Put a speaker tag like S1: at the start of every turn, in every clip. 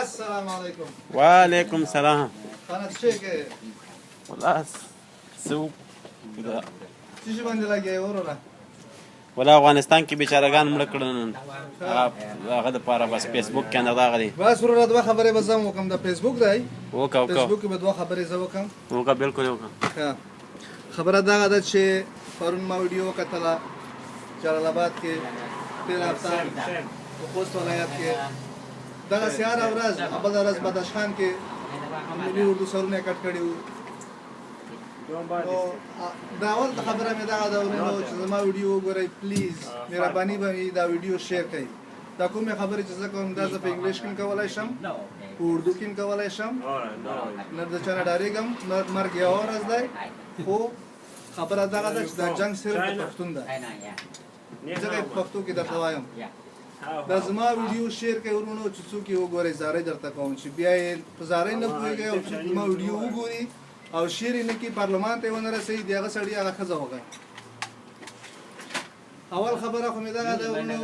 S1: السلام علیکم.
S2: وعلیکم سلام.
S1: خانه څه کې؟
S2: ولا څه دا.
S1: څه شي باندې لګي وروره؟
S2: ولا افغانستان کې بیچارهګان مړه کړل نن، هغه د پاره بس فیسبوک کې نه راغلی.
S1: بس وروره، دوه خبرې به زه هم وکم، د فیسبوک دی.
S2: وکا وکا.
S1: فیسبوک کې به دوه خبرې زه وکم.
S2: وکا، بالکل وکا.
S1: ښه، خبره دغه ده چې پرون ما ویډیو وکتله، جلال آباد کې، تېره هفته په خوست ولایت کې، دغسې هره ورځ، بله ورځ بدخشان کې ملي اردو سرونه یې کټ کړي وو. نو دا اول خبره مې دغه ده ورونو چې زما ویډیو وګورئ، please، مهرباني به وي، دا ویډیو share کړئ. دا کومې خبرې چې زه کوم، دا زه په انګلیش کې هم کولی شم، په اردو کې هم کولی شم، نه د چا نه ډارېږم. مرګ یوه ورځ دی، خو خبره دغه ده چې دا جنګ صرف د پښتون ده، ځکه یې په پښتو کې درته وایم. دا زما ویډیو share کړئ ورونو، چې څوک یې وګورئ. زارۍ درته کوم چې بیا یې په زارۍ نه پوهېږئ، او څوک زما ویډیو وګوري او share یې نه کړي، پارلمان ته یې ونه رسوي، د هغه سړي هغه ښځه وغیم. اول خبره خو مې دغه ده ورونو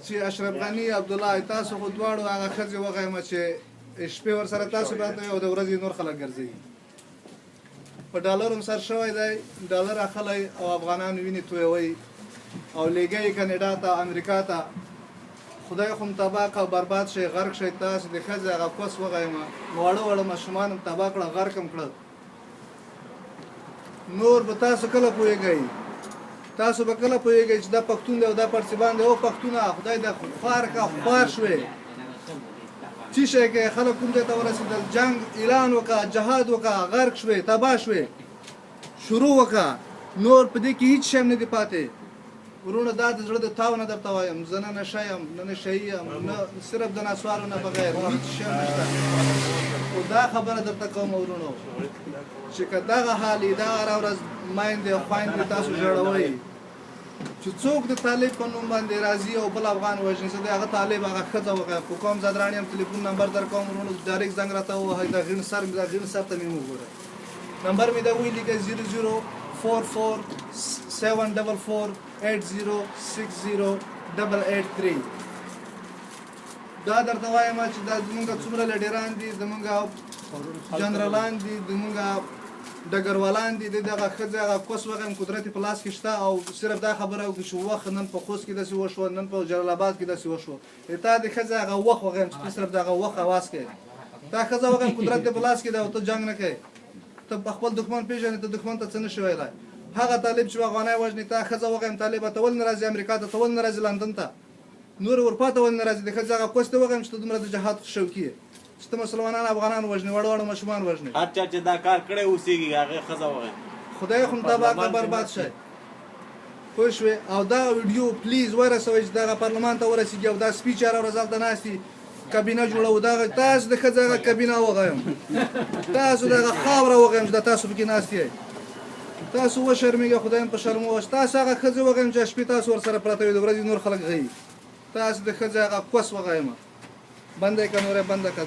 S1: چې اشرف غني، عبدالله، تاسو خو دواړو هغه ښځې وغیمه چې شپې ورسره تاسو پراته او د ورځې نور خلک ګرځوي. په ډالر هم سر شوی دی، ډالر اخلی او افغانان وینې تویوي او لیږئ کاناډا ته، امریکا ته. خدای خو هم تباه کړه او برباد شئ، غرق شئ. تاسو د ښځې هغه کوس وغیمه، واړه واړه ماشومان هم تباه کړه، غرق هم کړه. نور به تاسو کله پوهېږئ؟ تاسو به کله پوهېږئ چې دا پښتون دی او دا پړسیبان دی؟ او پښتونه، خدای د خوار کا، خوار شوې. چی شی کې خلک کوم ځای ته ورسېدل؟ جنگ اعلان وکړه، جهاد وکړه، غرق شوې، تباه شوې، شروع وکړه. نور په دې کې هیڅ شی هم نه دی پاتې ورونه. دا د زړه د تاو نه درته وایم، زه نه نشه یم، نه نشه یم، نه، صرف د نسوارو نه بغیر هیڅ شی هم نشته، خو دا خبره درته کوم ورونو چې که دغه حال یې، دغه هره ورځ میندې او خویندې تاسو ژړوئ، چې څوک د طالب په نوم باندې راځي او بل افغان وژني، زه د هغه طالب هغه ښځه وغیم. په کوم ځدراڼي هم تلیفون نمبر درکوم ورونو، direct زنګ راته ووهئ. د غیڼ سر، د غیڼ سر ته مې وګورئ. نمبر مې دا ولیکئ: 00447448060 883. دا درته وایم چې دا زمونږ څومره لیډران دي، زمونږ جنرالان دي، زمونږ ډګروالان دي، د دغه ښځې هغه کوس وغیم. قدرت په لاس کې شته او صرف دا خبره وکړي چې وخت نن په خوست کې داسې وشو، نن په جلال آباد کې داسې وشو. تا د ښځې هغه وخت وغیم چې ته صرف دغه وخت اواز کوې. تا ښځه وغیم، قدرت دې په لاس کې دی او ته جنګ نه کوې. ته په خپل دښمن پیژنې، ته دښمن ته څه نشي ویلی. هغه طالب چې افغانۍ وژني، تا ښځه وغیم. طالبه، ته ولې نه راځې امریکا ته؟ ته ولې نه راځې لندن ته؟ نور اروپا ته ولې نه راځې؟ د ښځې هغه کوس ته وغیم چې ته دومره د جهاد شوقي یې، چې ته مسلمانان افغانان وژنې، واړه واړه ماشومان وژنې.
S2: هر چا چې دا کار کړی اوسېږي، هغه ښځه وغیم.
S1: خدای خو تباه که، برباد شي، پوه شوې؟ او دا ویډیو please ورسوئ چې دغه پارلمان ته ورسېږي، او دا سپي چې هره ورځ هلته ناست دي، کابینه جوړوو، دغه تاسو د ښځې هغه کابینه وغیم، تاسو دغه خاوره وغیم چې دا تاسو پکې ناست یئ. تاسو وشرمېږئ، خدای هم په شرموه. تاسو هغه ښځې وغیم چې شپې تاسو ورسره پراته وي، د ورځې نور خلک غيي. تاسو د ښځې هغه کوس وغیمه. بنده یې که، نوره بنده که.